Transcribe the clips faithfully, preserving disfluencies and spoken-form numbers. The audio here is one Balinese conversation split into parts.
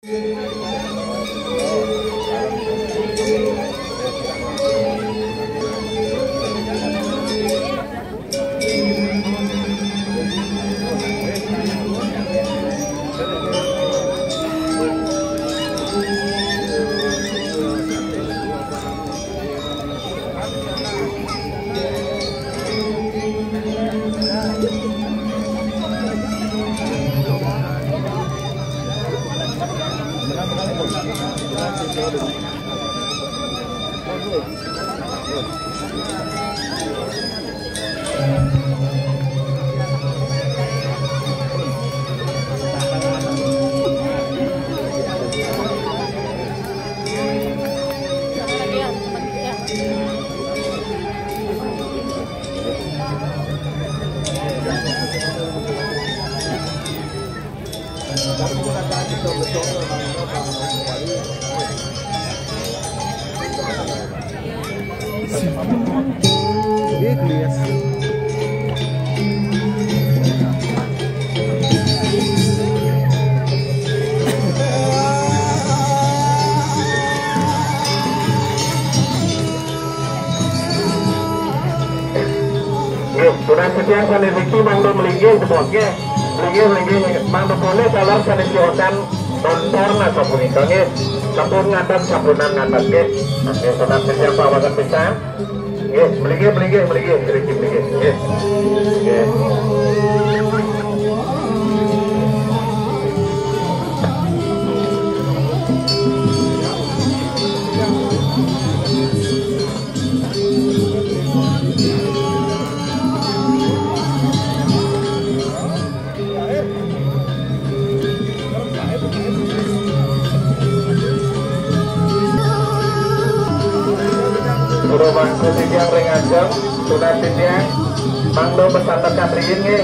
Nggih, tunas titiang sané niki mangda melinggih, Depot, nggih. Melinggih, melinggih, mangda polih taler sané siosan montor napa punika, nggih. Sampun ngadat, sampunan ngadat, nggih. Nggih, tunas titiang pawakan pisan. Nggih, melinggih, melinggih, melinggih, melinggih, melinggih. Nggih. Nggih. Juru mangku titiang ring ajeng, tunas titiang mangda masandekan riin nggih.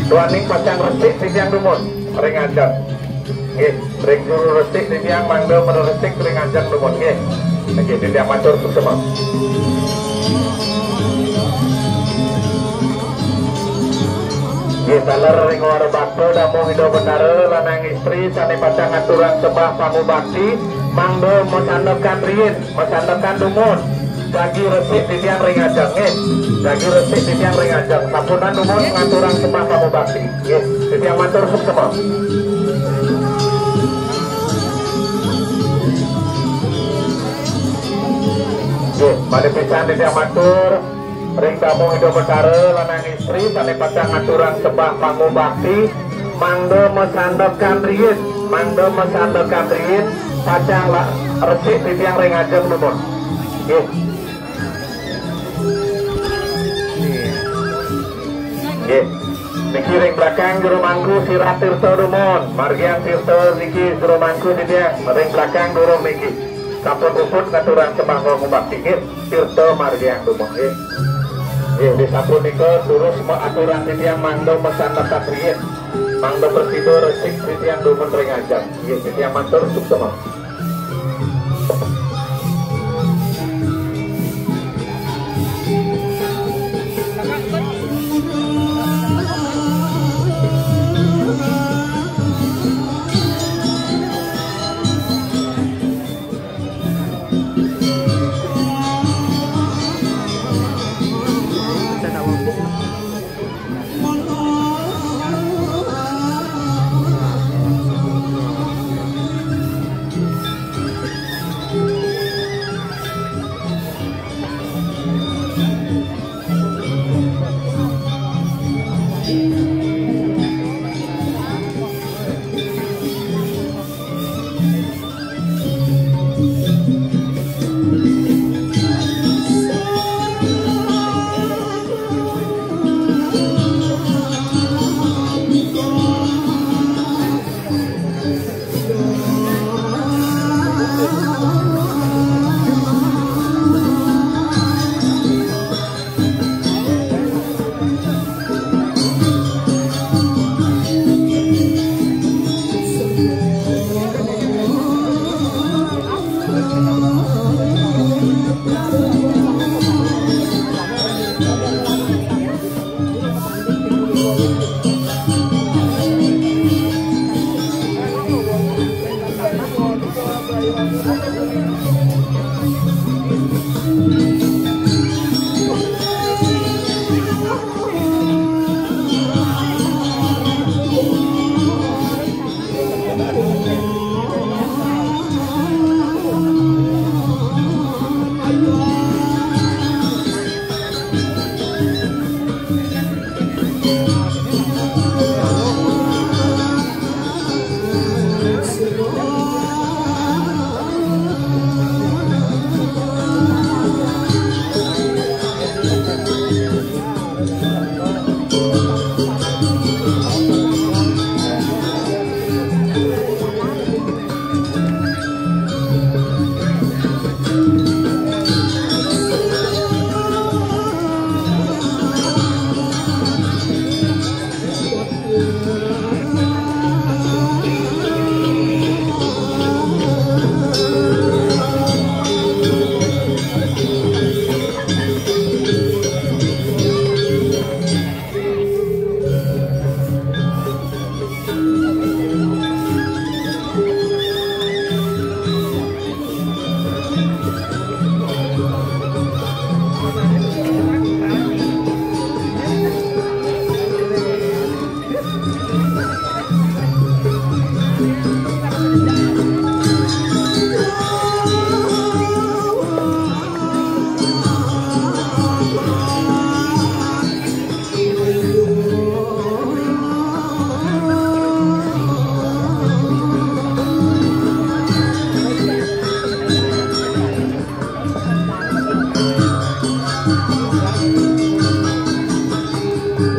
Duaning pacang resik titiang dumun ring ajeng. Nggih, ring juru resik titiang mangda mreresik ring ajeng dumun nggih. Nggih, titiang matur suksema. Nggih, taler ring wara bakta damuh Ida Betara lanang istri sané pacang ngaturang sembah pangubakti mangda masandekan riin, masandekan dumun. Jagi resik titiang ring ajeng, nggih. Jagi resik titiang ring ajeng. Sampunang dumun ngaturang sembah pangubakti. Nggih, titiang matur suksema. Nggih, malih pisan titiang matur ring damuh Ida Betara lanang istri sané pacang ngaturang sembah pangubakti, mangda masandekan riin, mangda masandekan riin, pacang la-, resik titiang ring ajeng dumun. Nggih. Nggih. Niki ring belakang juru mangku Sirah Tirta dumun. Margiang Tirta niki juru mangku titiang ring belakang durung niki. Sampun puput ngaturang sembah pangubakti nggih. Tirta margiang dumun nggih. Nggih, disapunika durus ma-, aturang titiang mangda masandekan riin. Mangda prasida resik titiang dumun ring ajeng. Nggih, titiang matur suksema.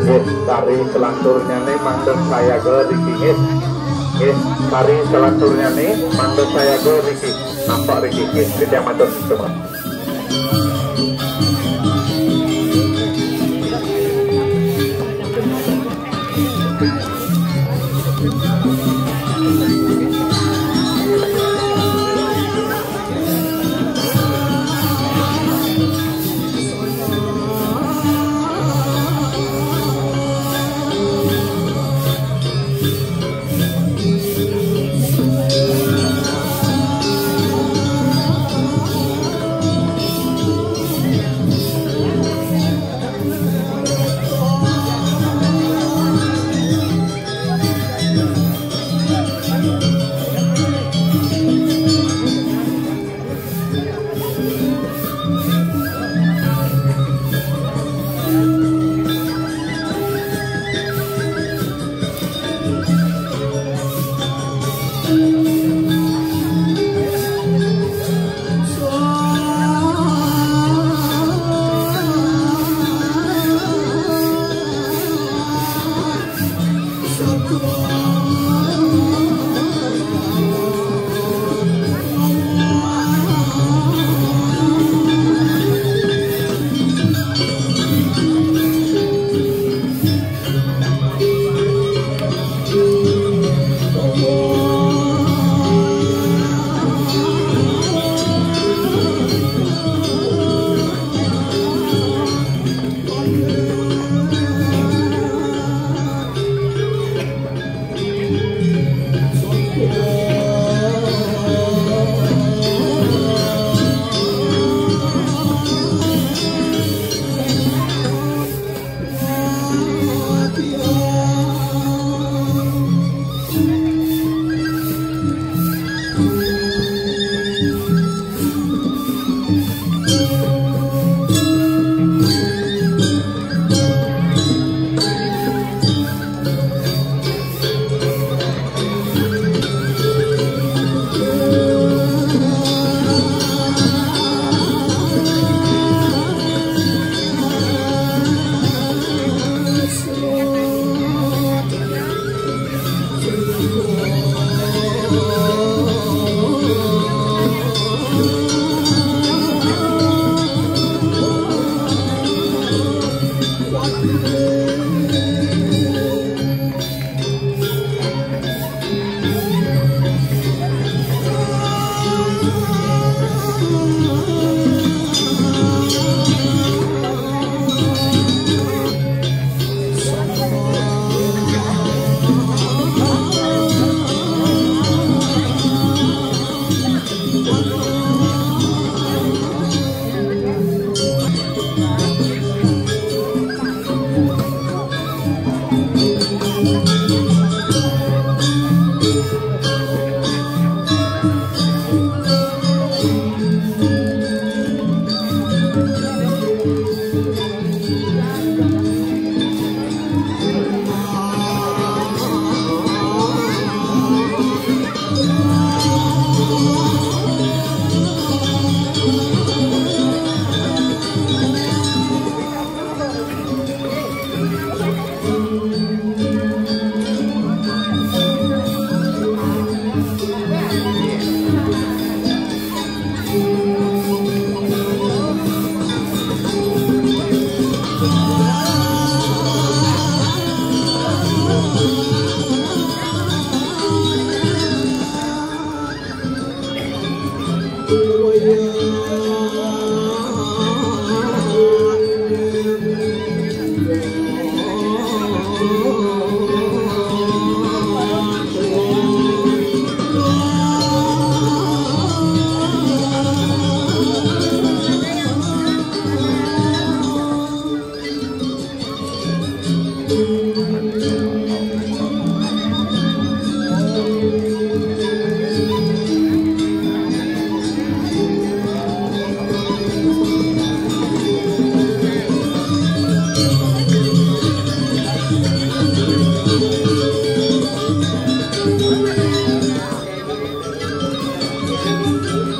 Nggih, tari selanturnya nih mangda sayaga riki, nggih. Nggih, tari selanturnya nih mangda sayaga riki. Nampak riki, nggih. Titiang matur suksma.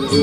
Eh,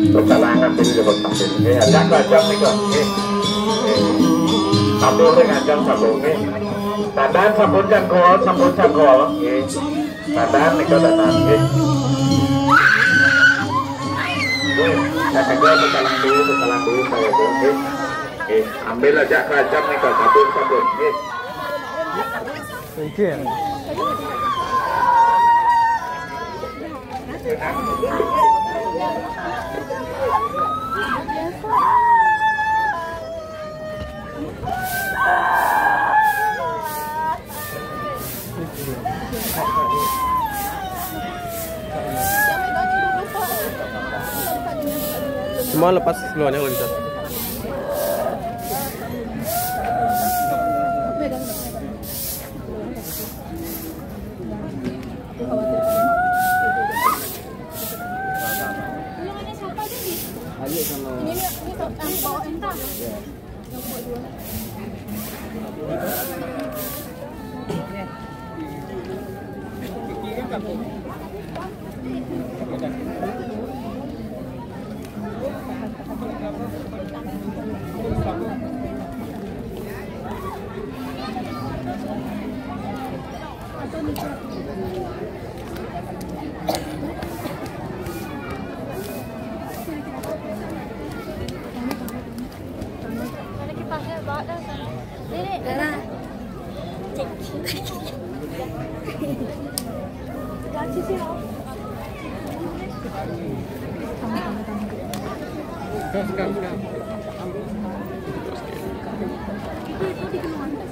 perjalanan ini dapat sambil. Eh, ada kerajaan nih kok. Eh, eh. Sambil nih ngajak sambil nih. Dandan sampun cangkol, sampun cangkol. Eh, dandan nih kok dandan. Eh. Eh, saya tegur pesanan dulu, pesanan dulu saya tuh. Eh, eh, ambil aja kerajaan nih kok sambil sambil. Eh. Thank you. Semua lepas seluarnya kalau bisa. Ayo sama. Ini, ini, ini, ini, ini, ini, ini,